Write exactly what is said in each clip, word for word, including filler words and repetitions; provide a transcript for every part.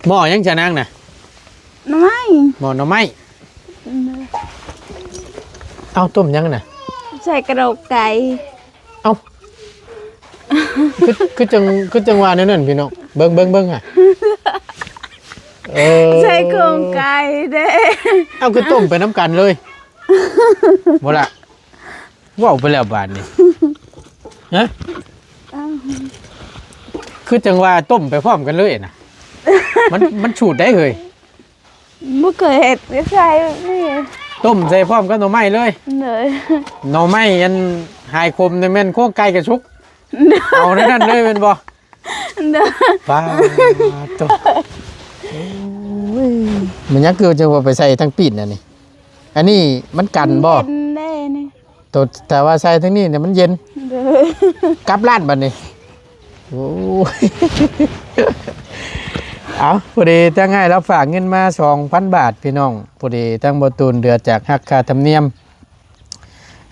หม้อหยังจะนั่งน่ะ หน่อไม้ หม้อหน่อไม้ เอ้า ต้มหยังน่ะ ใส่กระดูกไก่ เอ้า คือ คือจัง คือจังว่าแนวนั้นพี่น้อง เบิ่ง เบิ่ง เบิ่งฮะ เออ ใส่โครงไก่เด้ เอ้า คือต้มไปนำกันเลย บ่ล่ะ เว้าไปแล้วบาดนี้ ฮะ อ้าว คือจังว่าต้มไปพร้อมกันเลยน่ะ มัน มันสูตรใดเฮ้ย บ่เคยเฮ็ด ใส่แบบนี้ ต้มใส่พร้อมกับหน่อไม้เลย เลย หน่อไม้อันหายขมนี่แม่นโครงไก่กะสุก เอาแนวนั้นเลยแม่นบ่ เด้อ ปาดโต โอ้ย มันหยังคือจังว่าไปใส่ทั้งปีนอันนี้ อันนี้มันกันบ่ เย็นแน่นี่ โต แต่ว่าใส่ทั้งนี้เนี่ยมันเย็น เด้อ กลับร้านบัดนี้ โอ้ย เอา พอดีทางอ้ายลาวฝากเงินมาสองพันบาทพี่น้อง พอดีทางบ่าวตูนเหลือจากหักค่าธรรมเนียม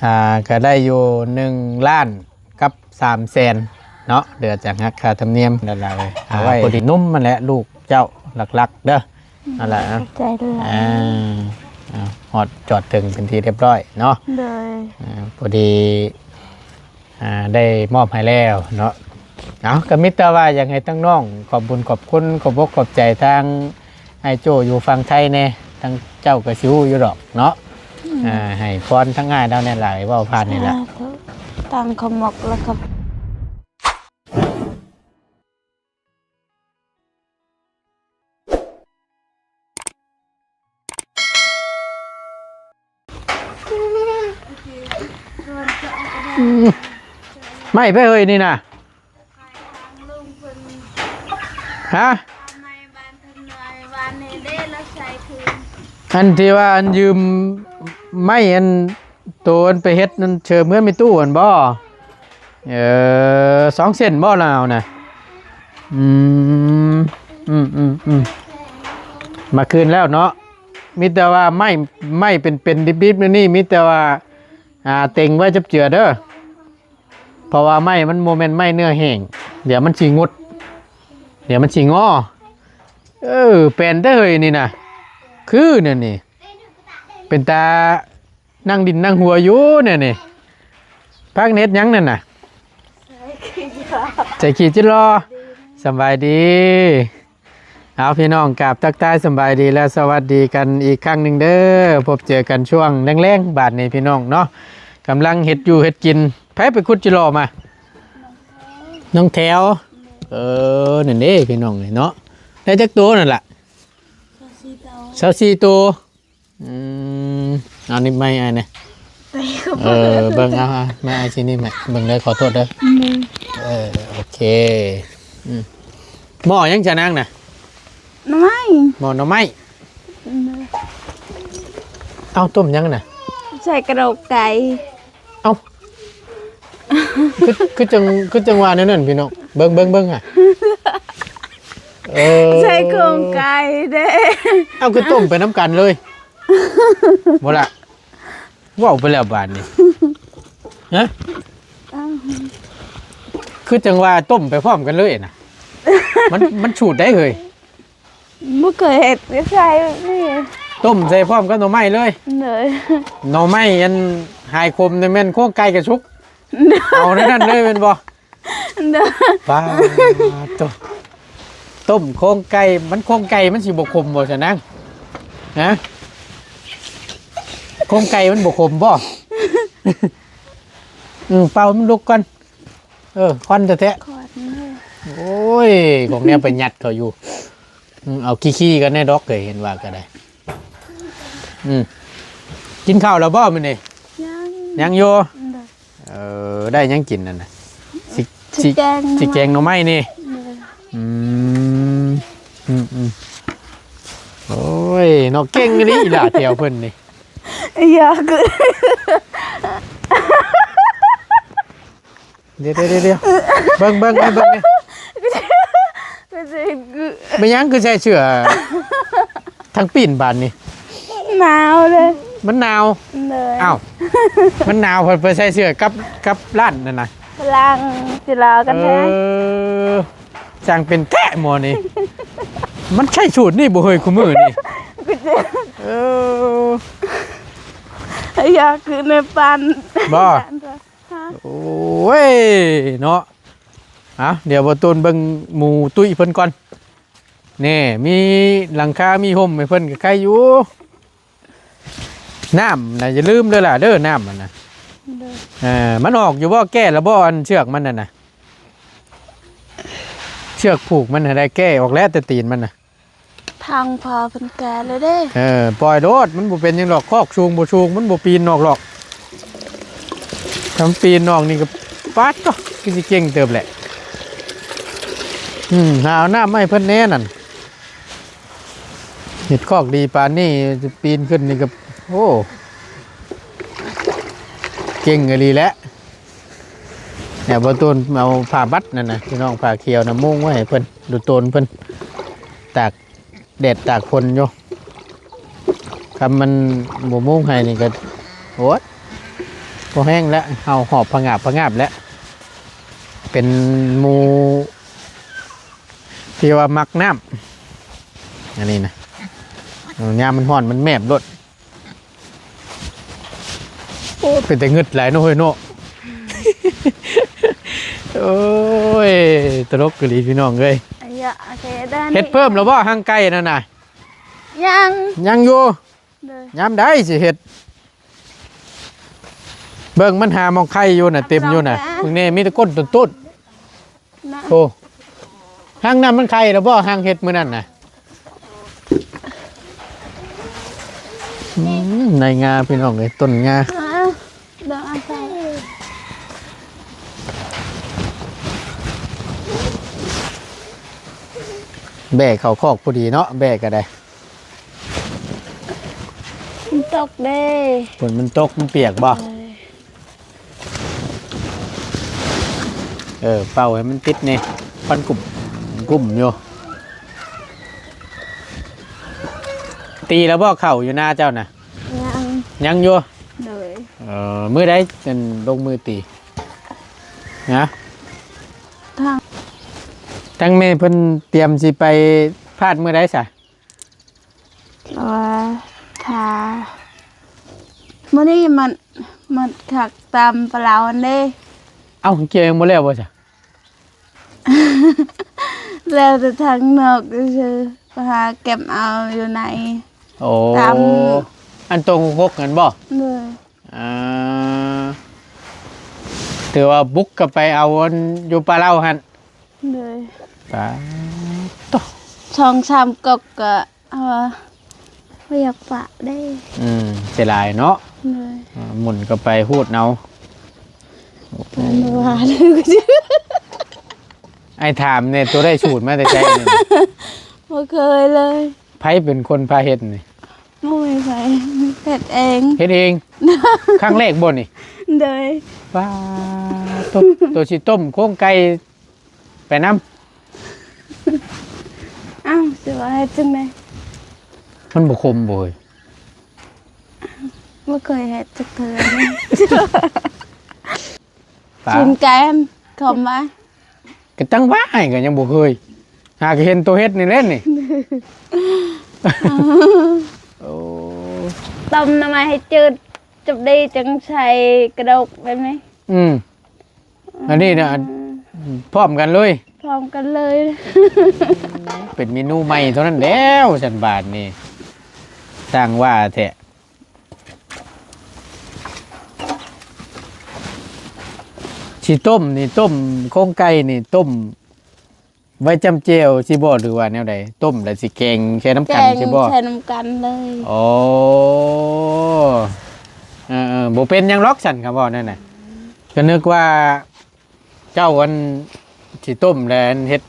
อ่า ก็ได้อยู่หนึ่งล้านกับสามแสนเนาะ เหลือจากหักค่าธรรมเนียมนั่นแหละเว้ย อ่า เอาไว้ พอดีหนุ่มมันแหละลูกเจ้าหลักๆเด้อ นั่นแหละนะ ขอบใจหลาย อ่า อ่า ฮอดจอดถึงเป็นที่เรียบร้อยเนาะ โดย อ่า พอดี อ่า ได้มอบให้แล้วเนาะ เอา ก็มีแต่ว่าอยากให้ทั้งน้องขอบบุญขอบคุณ ขอบอกขอบใจทางอ้ายโจ้อยู่ฝั่งไทยแน่ ทั้งเจ้าก็สิฮู้อยู่ดอกเนาะ อืม อ่า ให้พรทั้งอ้ายลาวแน่หลาย เว้าผ่านนี่ล่ะ สาธุ ตั้งขมกแล้วครับ อืม ไม่ไปเฮ้ยนี่นะ ฮะ อันที่ว่าอันยืมไม้อันโตอันไปเฮ็ดนั่นเชิญเพื่อนไม่ตู้อันบ่ เออ สองเส้นบ่ลาวนะ อืม อืม อืม อืม มาคืนแล้วเนาะ มีแต่ว่าไม้ ไม้เป็น เป็นดิบๆ นี่ มีแต่ว่า อ่า เต็งไว้จับเจือเด้อ เพราะว่าไม้มันโมเมนไม้เนื้อแห้ง เดี๋ยวมันสิงด เดี๋ยวมันสิงอ เออ เป็นได้เลยนี่นะ คือเนี่ยนี่ เป็นตา นั่งดินนั่งหัวอยู่เนี่ยนี่ พักเน็ตหยังนั่นน่ะ ใส่ขี้จิรอ สำบายดี เอาพี่น้องกราบทักทายสำบายดีและสวัสดีกันอีกครั้งหนึ่งเด้อ พบเจอกันช่วงแลงๆ บาดนี้พี่น้องเนาะ กำลังเฮ็ดอยู่เฮ็ดกิน ไผไปขุดจิรอมา น้องแถว เออ นั่นเด้พี่น้องนี่เนาะ ได้จักตัวนั่นล่ะ ซาวสี่ตัว อืม เอานี่ไม่ไอ้เนี่ย เออ เบิ่งเอา เอา ไม่ไอ้ชิ้นนี้ไหม เบิ่งได้ ขอโทษเด้อ อืม เออ โอเค อืม หม้อหยังจะนั่งน่ะ หน่อไม้ หม้อหน่อไม้ อืม เอ้า ต้มหยังน่ะ ใส่กระดูกไก่ เอ้า คือ คือจัง คือจังว่าแนวนั้นพี่น้อง เบิ่ง เบิ่ง เบิ่งฮะ เออ ใส่โครงไก่เด้ เอ้า คือต้มไปนำกันเลย บ่ล่ะ เว้าไปแล้วบาดนี้ ฮะ อ้าว คือจังว่าต้มไปพร้อมกันเลยน่ะ มัน มันสูตรใดเฮ้ย บ่เคยเฮ็ด ใส่แบบนี้ ต้มใส่พร้อมกับหน่อไม้เลย เลย หน่อไม้อันหายขมนี่แม่นโครงไก่กะสุก เอาแนวนั้นเลยแม่นบ่ เด้อ ปาดโต ต้มโครงไก่ มันโครงไก่มันสิบ่ขมบ่ซะนาง ฮะ โครงไก่มันบ่ขมบ่ อืม เป่ามันลุกก่อน เออ ควันแท้ๆ ขวดนี้ โอ้ย ของแนวไปยัดเขาอยู่ อืม เอาขี้ๆกันแน่ดอก เคยเห็นว่าก็ได้ อืม กินข้าวแล้วบ่มื้อนี้ ยัง ยังอยู่ เด้อ เออ ได้หยังกินนั่นน่ะ สิ สิ สิแกงหน่อไม้ สิแกงหน่อไม้นี่ เด้อ อืม อืม อืม โอ้ย เนาะ เก่งอีหลีล่ะ แถวเพิ่นนี่ อยาก เดี๋ยว เดี๋ยว เดี๋ยว เบิ่ง เบิ่ง เบิ่ง เบิ่งนี่ ก็จะ ก็จะ เป็นหยังคือใส่เสื้อ ทั้งปีนบานนี่ หนาวเลย มันหนาว เลย อ้าว มันหนาว เพิ่น เพิ่นใส่เสื้อกับ กับร้านนั่นน่ะ พลังจิรอกันแท้ เออ จังเป็นแท้หมอนี่ มันใช่สูตรนี่บ่เฮ้ย คู่มื้อนี่ เออ อยากคือในปัน บ่ ฮะ โอ้ย เนาะ อ่ะ เดี๋ยวบ่ตูนเบิ่งหมู่ตุ้ยเพิ่นก่อน นี่ มีหลังคา มีห่มให้เพิ่นก็ไคอยู่ น้ำน่ะอย่าลืมเด้อล่ะเด้อ น้ำมันน่ะ เด้อ เออ มันออกอยู่บ่ แก้แล้วบ่ อันเชือกมันนั่นน่ะ เชือกผูกมันน่ะได้แก้ออกแล้ว แต่ตีนมันน่ะ ทางพาเพิ่นแก่เลยเด้ เออ ปล่อยโลด มันบ่เป็นหยังดอก คอกสูงบ่สูง มันบ่ปีนออกหรอก ถ้ามันปีนออกนี่ก็ ป๊าดโต๊ะ คือสิเก่งเติบแหละ อืม หาเอาน้ำมาให้เพิ่นแหน่นั่น เฮ็ดคอกดีปานนี้ จะปีนขึ้นนี่ก็ โอ้ เก่งอีหลีแหละ เนี่ย บ่ตูนเอาผ้าบัดนั่นน่ะ พี่น้อง ผ้าเขียวน่ะ มุงไว้ให้เพิ่น ดูโตนเพิ่น ตากแดดตากฝนอยู่ คันมันบ่มุงให้นี่ก็ โอ๊ย บ่แห้งแล้ว เฮาหอบผงาบผงาบแล้ว เป็นหมู่ที่ว่ามักน้ำ อันนี้นะ ยามมันฮ้อนมันแมบโลด โอ้ เป็นแต่งึดหลายเนาะเฮ้ยเนาะ โอ้ย ตลกอีหลีพี่น้องเอ้ย อันเนี้ย โอเค ได้นี่ เฮ็ดเพิ่มแล้วบ่ ฮังไก่นั่นน่ะ ยัง ยังอยู่ เด้อ ยามใดสิเฮ็ด เบิ่งมันหาหม่องไข่อยู่น่ะ เต็มอยู่น่ะ ลองนะ เบิ่งแน่ มีแต่ก้นตุ้นๆ นะ โอ้ ฮังนั้นมันไข่แล้วบ่ ฮังเฮ็ดมื้อนั้นน่ะ อืม ในงาพี่น้องเอ้ย ต้นงา อ่ะ เดี๋ยวเอาใส่ แบกเข้าคอกพอดีเนาะ แบกก็ได้ มันตกเด้ ฝนมันตก มันเปียกบ่ เออ เออ เป่าให้มันติดนี่ ควันกุ่ม กุ่มอยู่ ตีแล้วบ่ เข้าอยู่นาเจ้าน่ะ ยัง ยังอยู่ เลย เออ มื้อใดจั่งลงมือตี นะ ทาง ทั้งแม่เพิ่นเตรียมสิไปพาดมื้อใดซะ ว่าถ้า มื้อนี้มัน มันคักตามปลาอันเด้ เอ้า เกี่ยวยังบ่แล้วบ่ซะ แล้วแต่ทางนอกซื่อๆ ไปหาเก็บเอาอยู่ใน โอ้ ตาม อันตรงหกนั่นบ่ เลย อ่า ถือว่าบุกเข้าไปเอาอันอยู่ป่าเล้าหั่น เลย ปาดโต๊ะ สองสามกกก็ เอาว่า บ่อยากปะเด้ อืม เสียดายเนาะ เลย อ่า หมุนเข้าไปหูดเอา มันว่าเลย ไอ้ถามเนี่ย ตัวได้สูตรมาแต่ไสเนี่ย บ่เคยเลย ไผเป็นคนพาเฮ็ดนี่ บ่มีไผ เฮ็ดเอง เฮ็ดเอง ครั้งแรกบ่นี่ โดย ว้า ตัว ตัวสิต้มโครงไก่ไปนำ อ้าว สิว่าเฮ็ดจั่งใด มันบ่ขมบ่เฮ้ย บ่เคยเฮ็ดจักเทื่อ ปลา กินแกง ขมบ่ ก็จั่งว่าให้ก็ยังบ่เคย หากเห็นตัวเฮ็ดนี่แหละนี่ โอ้ ต้มหน่อไม้ให้จืด จับดีจังใส่กระดูกแบบนี้ อืม อันนี้นะ อืม พร้อมกันเลย พร้อมกันเลย เป็นเมนูใหม่เท่านั้นแล้ว สันบาทนี่ สร้างว่าแท้ สิต้มนี่ ต้มโครงไก่นี่ ต้มไว้จ้ำแจ่วสิบ่ หรือว่าแนวใด ต้มแล้วสิแกงใส่น้ำกัน แกง สิบ่ ใส่น้ำกันเลย อ๋อ เออๆ บ่เป็นหยังหรอก สันคำเว้านั่นน่ะ ก็นึกว่า เจ้าอันสิต้มแล้วอันเฮ็ด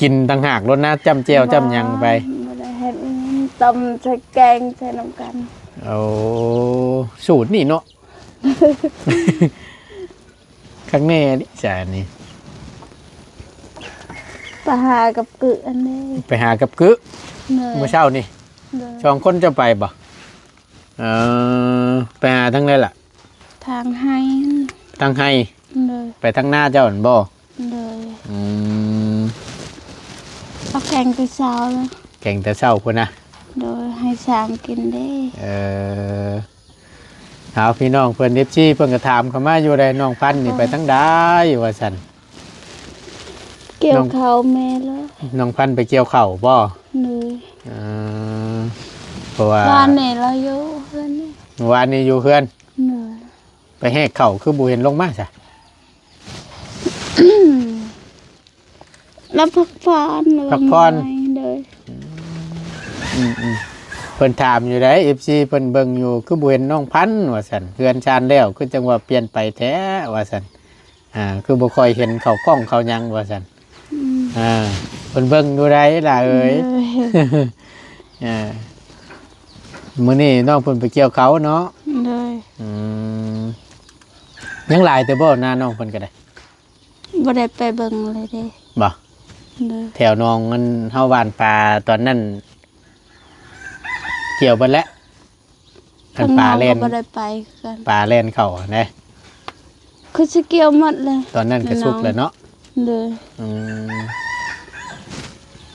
กินต่างหากโลดนะ จ้ำแจ่วจ้ำหยังไป บ่ได้เฮ็ด ต้มใส่แกงใส่น้ำกัน โอ้ สูตรนี่เนาะ คักแน่นี่ จานนี้ ไปหากับกึอันนี้ ไปหากับกึ เนอะ มื้อเช้านี่ เนอะ สองคนเจ้าไปบ่ เออ ไปหาทางใดล่ะ ทางไฮ่ ทางไฮ่ เนอะ ไปทางนาเจ้าหั่นบ่ เนอะ อืม แกงแต่เช้าแล้ว แกงแต่เช้าพุ้นนะ โดยให้ช้างกินเด้ เออ เอาพี่น้องเพิ่น เอฟซี เพิ่นก็ถามเข้ามาอยู่ได้ น้องพันธุ์นี่ไปทางใดว่าซั่น เกี่ยวข้าวแม่แล้ว น้องพันธุ์ไปเกี่ยวข้าวบ่ โดย เออ เพราะว่า วานนี้เราอยู่เฮือนนี่ เมื่อวานนี้อยู่เฮือน โดย ไปแหกข้าวคือบ่เห็นลงมาซะ แล้วพักผ่อนแล้ว พักผ่อน เมื่อย โดย อืมๆ เพิ่นถามอยู่ได้ เอฟซี เพิ่นเบิ่งอยู่ คือบ่เห็นน้องพันธุ์ว่าซั่น เฮือนชานแล้ว คือจังว่าเปลี่ยนไปแท้ว่าซั่น อ่า คือบ่ค่อยเห็นเข้ากล้องเข้าหยังว่าซั่น อืม อ่า เพิ่นเบิ่งอยู่ได้ล่ะเอ้ย โดย อ่า มื้อนี้น้องเพิ่นไปเกี่ยวข้าวเนาะ โดย อืม ยังหลายเติบบ่นาน้องเพิ่นก็ได้ บ่ได้ไปเบิ่งเลยเด้ บ่ โดย แถวหนองอันเฮาหว่านปลาตอนนั้น เกี่ยวเบิดแล้ว คันปลาแล่น ทางน้องก็บ่ได้ไปคือกัน ปลาแล่นเข้าหั้นเด้ คือสิเกี่ยวหมดเลย ตอนนั้นก็สุกแล้วเนาะ โดย อืม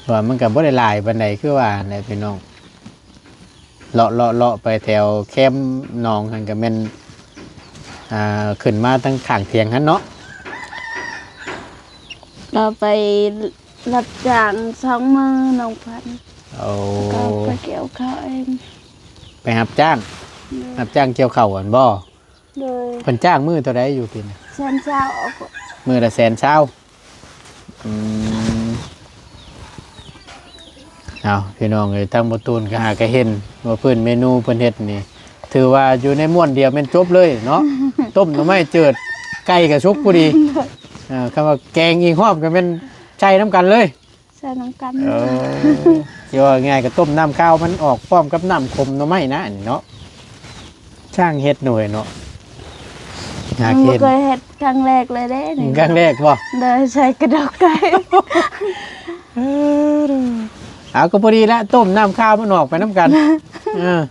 ว่ามันก็บ่ได้หลายปานใดคือว่าแหละพี่น้อง เลาะเลาะเลาะไปแถวแคมหนองหั่นก็แม่น อ่า ขึ้นมาทางข้างเถียงหั่นเนาะ เราไปรับจ้างสองมื้อน้องพันธุ์ โอ้ แล้วก็ไปเกี่ยวข้าวเอง ไปรับจ้าง โดย รับจ้างเกี่ยวข้าวหั่นบ่ โดย เพิ่นจ้างมื้อเท่าใดอยู่ปีนี้ แสนซาว มื้อละแสนซาว อืม เอาพี่น้องเอ้ย ทางบ่ตูนก็หากะเห็นว่าเพิ่นเมนูเพิ่นเฮ็ดนี่ ถือว่าอยู่ในม่วนเดียวแม่นจบเลยเนาะ ต้มหน่อไม้เจิด ไก่ก็สุกพอดี อ่า คำว่าแกงอีกฮอบก็แม่นใส่นำกันเลย ใส่นำกัน เออ สิว่าง่ายก็ต้มน้ำข้าวมันออกพร้อมกับน้ำขมหน่อไม้นะอันนี้เนาะ ช่างเฮ็ดหน่อยเนาะ หากเห็น บ่เคยเฮ็ดครั้งแรกเลยเด้นี่ ครั้งแรกบ่ โดยใส่กระดูกไก่ เออ เอาก็พอดีละ ต้มน้ำข้าวมันออกไปนำกัน เออ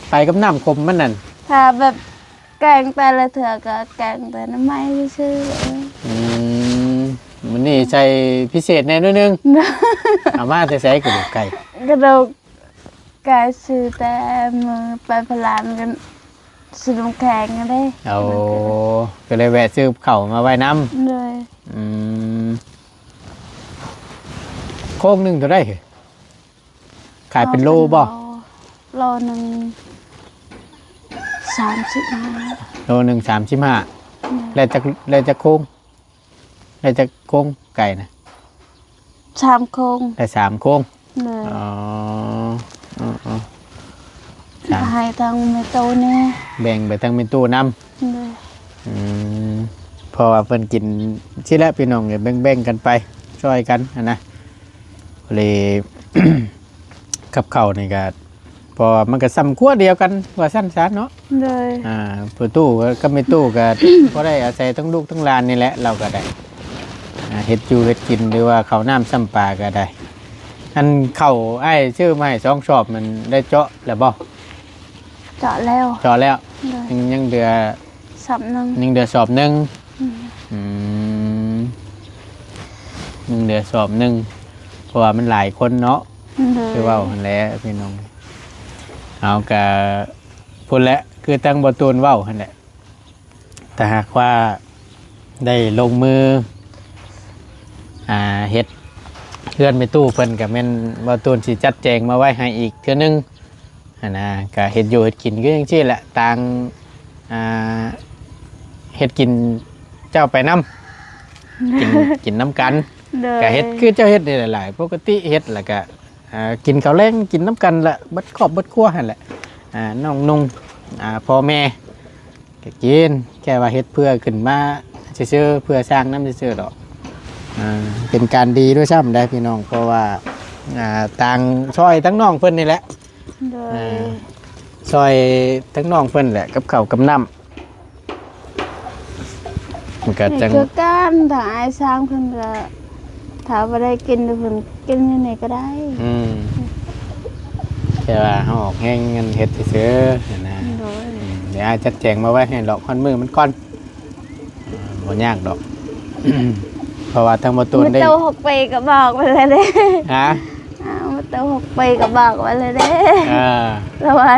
ไปกับน้ำขมมันนั่น ถ้าแบบแกงแต่ละเทื่อก็แกงแต่หน่อไม้ซื่อๆ อืม มื้อนี้ใส่พิเศษแน่หน่อยนึง เอามาแต่ไสกระดูกไก่ กระดูกไก่ซื้อแต่มื้อไปพะลานกัน ซื้อน้ำแข็งกันเด้ โอ้ ก็เลยแวะซื้อข้าวมาไว้นำ โดย อืม โครงหนึ่งเท่าใด ขายเป็นโลบ่ โล โลหนึ่งสามสิบห้า โลหนึ่งสามสิบห้า โดย แล้วจัก แล้วจักโครง ได้จักโครงไก่นะ สามโครง ได้สามโครง โดย อ๋อ อ๋อ อ๋อ สาม ให้ทางแม่ตู้แน่ แบ่งไปทางแม่ตู้นำ โดย อืม เพราะว่าเพิ่นกินสิแหละพี่น้อง แบ่งๆกันไป ช่วยกันหั้นนะ เลย กับข้าวนี่ก็ เพราะว่ามันก็ส่ำครัวเดียวกัน ว่าซั่นซะเนาะ โดย อ่า พ่อตู้ก็ กับแม่ตู้ก็ พอได้อาศัยทั้งลูกทั้งหลานนี่แหละ เราก็ได้ อ่า เฮ็ดอยู่เฮ็ดกิน หรือว่าข้าวน้ำซ้ำปลาก็ได้ อันข้าวอ้ายซื้อมาให้สองสอบมันได้เจาะแล้วบ่ เจาะแล้ว เจาะแล้ว โดย ยัง ยังเหลือ สอบหนึ่ง ยังเหลือสอบหนึ่ง อืม อืม ยังเหลือสอบหนึ่ง เพราะว่ามันหลายคนเนาะ โดย คือเว้าหั่นแหละพี่น้อง เอากะพู้นแหละ คือทางบ่ตูนเว้าหั่นแหละ ถ้าหากว่าได้ลงมือ อ่า เฮ็ดเฮือนแม่ตู้เพิ่นก็แม่นบ่ตูนสิจัดแจงมาไว้ให้อีกเทื่อนึง หั้นนะ ก็เฮ็ดอยู่เฮ็ดกินคือจั่งซี้แหละ ต่าง อ่า เฮ็ดกินเจ้าไปนำ กิน กินนำกัน โดย ก็เฮ็ดคือเจ้าเฮ็ดนี่แหละหลาย ปกติเฮ็ดแล้วก็ อ่า กินข้าวแลงกินนำกันละ เบิดครอบเบิดครัวหั่นแหละ อ่า น้องนุ่ง อ่า พ่อแม่ ก็กิน แค่ว่าเฮ็ดเพื่อขึ้นมาซื่อๆ เพื่อสร้างนำซื่อๆดอก อ่า เป็นการดีด้วยซ้ำได้พี่น้อง เพราะว่า อ่า ต่างช่วยทั้งน้องเพิ่นนี่แหละ โดย อ่า ช่วยทั้งน้องเพิ่นแหละ กับข้าวกับน้ำ มันก็จั่ง นี่คือการ ถ้าอ้ายสร้างเพิ่นก็ ถ้าบ่ได้กินเพิ่นกินอยู่นี่ก็ได้ อืม แต่ว่าเฮาออกแฮงเงินเฮ็ดซื่อๆหั้นนะ โดย อืม เดี๋ยวอ้ายจัดแจงมาไว้ให้ดอก ฮอดมื้อมันก่อน อ่า บ่ยากดอก เพราะว่าทั้งบ่ตูน มื้อ ได้ โตหกปีก็บอกไปแล้วเด้ ฮะ อ่า มื้อโตหกปีก็บอกไปแล้วเด้ อ่า แล้วว่า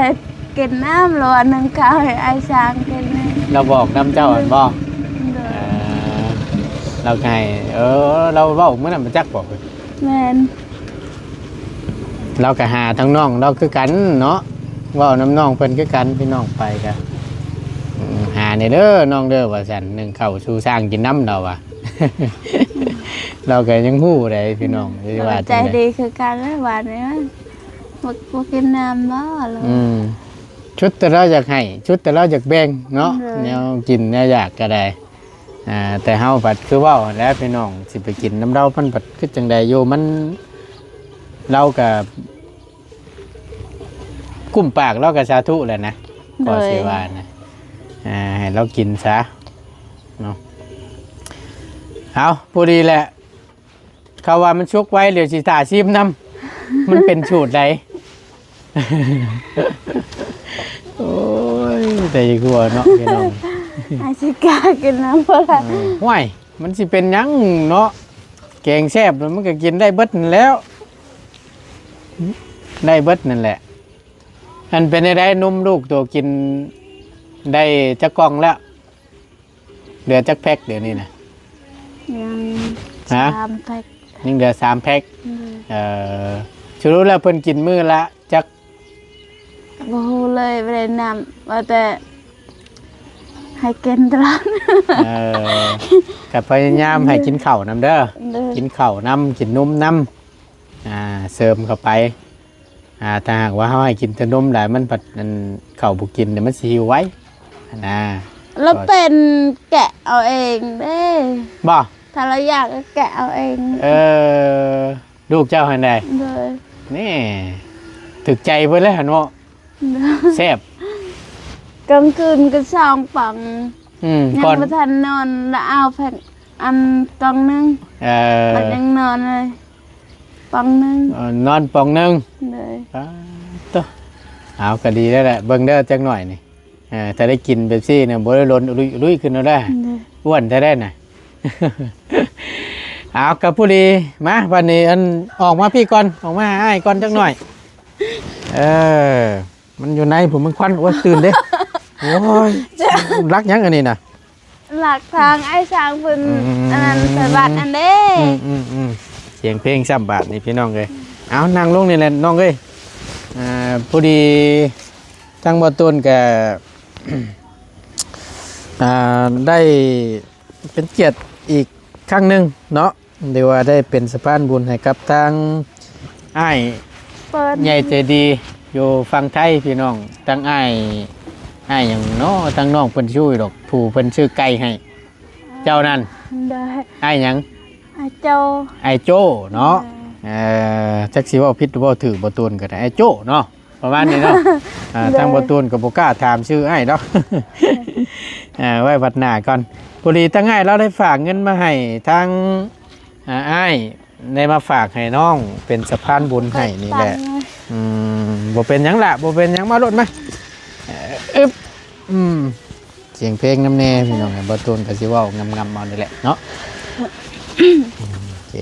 กินน้ำ แล้วว่านึ่งข้าวให้อ้ายช้างกินนะ เราบอกนำเจ้าหั่นบ่ โดย อ่า เราไง เออ เราเว้ามื้อนั้นมาจักบอก แม่น เราก็หาทั้งน้องเราคือกันเนาะ เว้านำน้องเพิ่นคือกัน พี่น้องไปก็ อืม หาแหน่เด้อน้องเด้อ ว่าซั่น นึ่งข้าวสู่ช้างกินนำ เราว่า เราก็ยังฮู้ได้พี่น้อง อืม ว่า ใจ จั่งใด ดีคือกันแล้วบาดนี้ บ่ บ่กินน้ำบ่ เรา อืม ชุดแต่เราอยากให้ ชุดแต่เราอยากแบ่งเนาะ โดย แนวกินแนวอยากก็ได้ อ่า แต่เฮาผัดคือเว้าหั้นแหล้วพี่น้อง สิไปกินนำเรา มันผัดคือจั่งใดอยู่ มัน เราก็ กุ้มปากเราก็สาธุแหละนะ โดย ก็สิว่านะ อ่า ให้เรากินซะเนาะ เอาพอดีแหละ เขาว่ามันสุกไว เดี๋ยวสิถ่าชิมนำ มันเป็นสูตรใด โอ้ย แต่อีกหัวเนาะพี่น้อง อาจสิกล้ากินน้ำบ่ล่ะ เออ ห้วย มันสิเป็นหยังเนาะ แกงแซ่บแล้วมันก็กินได้เบิดนั่นแหล้ว ได้เบิดนั่นแหละ อันเป็นได้นมลูกตัวกินได้จักกล่องแล้ว เหลือจักแพ็คเดี๋ยวนี้นะ ยัง ฮะ สามแพ็ค ยังเหลือสามแพ็ค อืม เอ่อ สรุปแล้วเพิ่นกินมื้อละจัก บ่ฮู้เลย บ่ได้นับ ว่าแต่ให้กินตลอด เออ ก็พยายามให้กินข้าวนำเด้อ เด้อ กินข้าวนำ กินนมนำ อ่า เสริมเข้าไป อ่า ถ้าหากว่าเฮาให้กินแต่นมหลาย มันผัด อัน ข้าวบ่กินเนี่ย มันสิหิวไว หั้นนะ แล้วเป็นแกะเอาเองเด้ บ่ ถ้าเราอยากก็แกะเอาเอง เออ ลูกเจ้าหั้นใด โดย นี่ ถูกใจเพิ่นแล้วหั้นเนาะ โดย แซ่บ กลางคืนก็สองป๋อง อืม ยัง ก่อน บ่ทันนอน แล้วเอาแพ็คอันกล่องหนึ่ง เออ มันยังนอนเลย ป๋องหนึ่ง เออ นอนป๋องหนึ่ง โดย ป๊าดโต เอาก็ดีแล้วแหละ เบิ่งเด้อจักหน่อยนี่ เออ ถ้าได้กินเป๊ปซี่เนี่ย บ่ได้ลนลุยลุยขึ้นแล้วเด้อ โดย อ้วนแท้ๆน่ะ เอาก็พอดี มา บัดนี้ อัน ออกมาพี้ก่อน ออกมาหาอ้ายก่อนจักหน่อย เออ มันอยู่ในผมมันควัน โอ๊ย ตื่นเด้ โอ๊ย ลักหยังอันนี้น่ะ หลักทางอ้ายช้างเพิ่น อืม อันนั้นไปวัดนั่นเด้ อืม อืม อืม เสียงเพลงซ้ำบาดนี่พี่น้องเอ้ย เอานั่งลงนี่แหละน้องเอ้ย อ่า พอดีทางบ่ตูนก็ อ่า ได้เป็นเกียรติอีกครั้งหนึ่งเนาะ หรือว่าได้เป็นสะพานบุญให้กับทางอ้าย เปิ้น ใหญ่ใจดีอยู่ฝั่งไทยพี่น้อง ทั้งอ้าย อ้ายหยังเนาะ ทั้งน้องเพิ่นชื่อดอก ผู้เพิ่นซื้อไก่ให้ เจ้านั่น โดย อ้ายหยัง อ้ายโจ้ อ้ายโจ้เนาะ โดย เอ่อ จักสิเว้าผิดหรือเว้าถูก บ่ตูนก็ได้ อ้ายโจ้เนาะ ประมาณนี้เนาะ อ่า โดย ทางบ่ตูนก็บ่กล้าถามชื่ออ้ายดอก อ่า ไว้บัดหน้าก่อน พอดีทางอ้ายเราได้ฝากเงินมาให้ทาง อ่า อ้ายได้มาฝากให้น้องเป็นสะพานบุญให้นี่แหละ อืม บ่เป็นหยังล่ะ บ่เป็นหยัง มาโลดมา เอ่อ อึ๊บ อืม เสียงเพลงนำแน่พี่น้อง บ่ตูนก็สิเว้างำๆเอานี่แหละเนาะ โอเค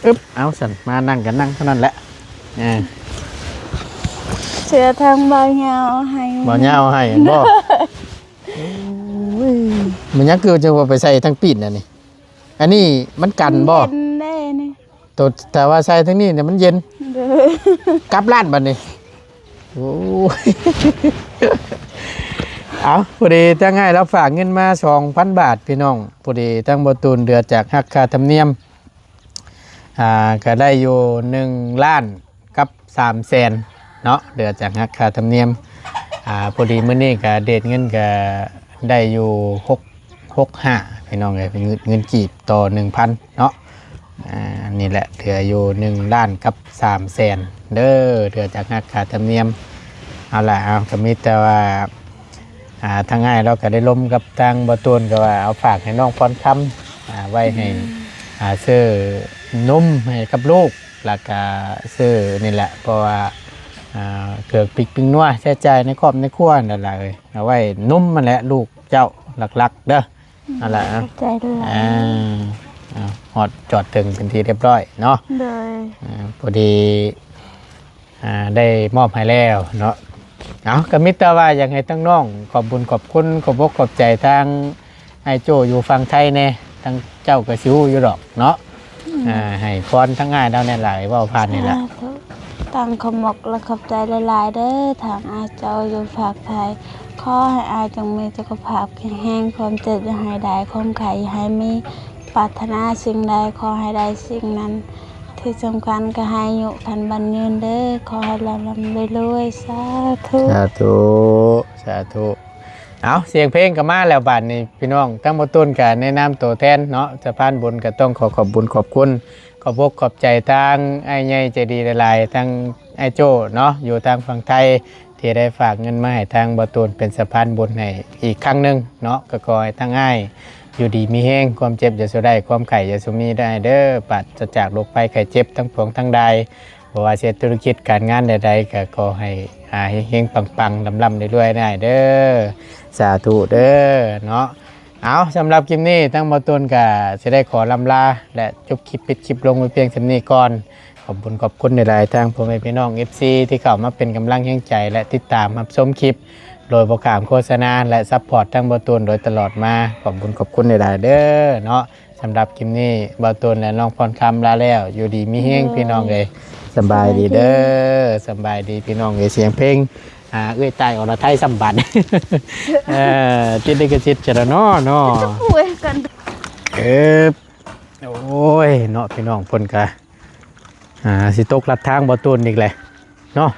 อึ๊บ เอาสั่น มานั่งกันนั่งเท่านั้นแหละ อ่า เสื้อทางบ่าวยาวให้ บ่าวยาวให้บ่ โอ้ย มันยังคือจะว่าไปใส่ทั้งปีนน่ะนี่ อันนี้มันกันบ่ เย็นได้นี่ ตัว แต่ว่าใส่ทั้งนี้เนี่ยมันเย็น เด้อ กลับร้านบัดนี้ โอ้ย เอา พอดีทางอ้ายเราฝากเงินมาสองพันบาทพี่น้อง พอดีทางบ่ตูนเดือจากหักค่าธรรมเนียม อ่า ก็ได้อยู่หนึ่งล้านกับสามแสนเนาะ เดือจากหักค่าธรรมเนียม อ่า พอดีมื้อนี้ก็เดทเงินก็ได้อยู่หก หกห้า พี่น้องเอ้ย เป็นเงิน เงินกีบต่อหนึ่งพันเนาะ อ่า นี่แหละ เหลืออยู่หนึ่งล้านกับสามแสนเด้อ เดือจากหักค่าธรรมเนียม เอาล่ะ เอา ก็มีแต่ว่า อ่า ทางอ้ายเราก็ได้ลมกับทางบ่ตูนก็ว่าเอาฝากให้น้องพรคำ อ่า ไว้ให้ อืม อ่า ซื้อนมให้กับลูก แล้วก็ซื้อนี่แหละ เพราะว่า อ่า เครื่องปิ๊กปิ๊งนัว ใช้จ่ายในครอบในครัวนั่นแหละเอ้ย เอาไว้นมมันแหละลูกเจ้าหลักๆเด้อ นั่นแหละ ขอบใจหลาย อ่า อ่าฮอดจอดถึงเป็นที่เรียบร้อยเนาะ โดย อ่าพอดีอ่าได้มอบให้แล้วเนาะ เอาก็มีแต่ว่าอยากให้ทั้งน้องขอบบุญขอบคุณขอบอกขอบใจทางไอ้โจอยู่ฝั่งไทยแน่ทั้งเจ้าก็สิฮู้อยู่ดอกเนาะ อ่าให้พรทั้งอ้ายเราเนี่ยหลายเว้าผ่านนี่แหละ สาธุ ต้องขอบอกและขอบใจหลายๆเด้อ ทางอ้ายเจ้าอยู่ภาคไทย ขอให้อ้ายจงมีสุขภาพแข็งแรง ความเจ็บอย่าให้ได้ ความไข้อย่าให้มี ปรารถนาสิ่งใดขอให้ได้สิ่งนั้น ที่สำคัญก็ให้อายุขวัญยืนเด้อ ขอให้ร่ำๆรวยๆ สาธุ สาธุ สาธุ เอาเสียงเพลงก็มาแล้วบาดนี้พี่น้อง ทั้งบ่าวตูนก็แนะนำตัวแทนเนาะ สะพานบุญก็ต้องขอขอบบุญขอบคุณ ขอบอกขอบใจทางอ้ายใหญ่ใจดีหลายๆ ทั้งอ้ายโจ้เนาะ อยู่ทางฝั่งไทย ที่ได้ฝากเงินมาให้ทางบ่าวตูนเป็นสะพานบุญให้อีกครั้งหนึ่งเนาะ ก็ขอให้ทางอ้ายอยู่ดีมีแฮง ความเจ็บอย่าสู่ได้ ความไข้อย่าสู่มีได้เด้อ ปราศจากโรคภัยไข้เจ็บทั้งปวงทั้งใด บ่ว่าสิเฮ็ดธุรกิจการงานใดๆ ก็ขอให้อ่าเฮงๆ ปังๆ ร่ำๆรวยๆ ได้เด้อ สาธุเด้อเนาะ เอาสำหรับคลิปนี้ทางบ่าวตูนก็สิได้ขอล่ำลา และจบคลิปปิดคลิปลงไว้เพียงส่ำนี้ก่อน ขอบบุญขอบคุณหลายๆ ทางพ่อแม่พี่น้อง เอฟซี ที่เข้ามาเป็นกำลังแฮงใจ และติดตามรับชมคลิป โดยบ่ข้ามโฆษณา และซัพพอร์ตทางบ่าวตูนโดยตลอดมา ขอบบุญขอบคุณหลายๆ เด้อเนาะ สำหรับคลิปนี้บ่าวตูนและน้องพรคำลาแล้ว อยู่ดีมีแฮงพี่น้องเอ้ย สำบายดีเด้อ สำบายดีพี่น้องเอ้ย เสียงเพลง อ่า เอื้อยตายอรไทยสำบัน เอ่อ ติดลิขสิทธิ์จะเนาะเนาะ ป่วยกัน เออ โอ้ย เนาะพี่น้องเพิ่นกะ อ่า สิตกลัดทางบ่าวตูนอีกแหละเนาะ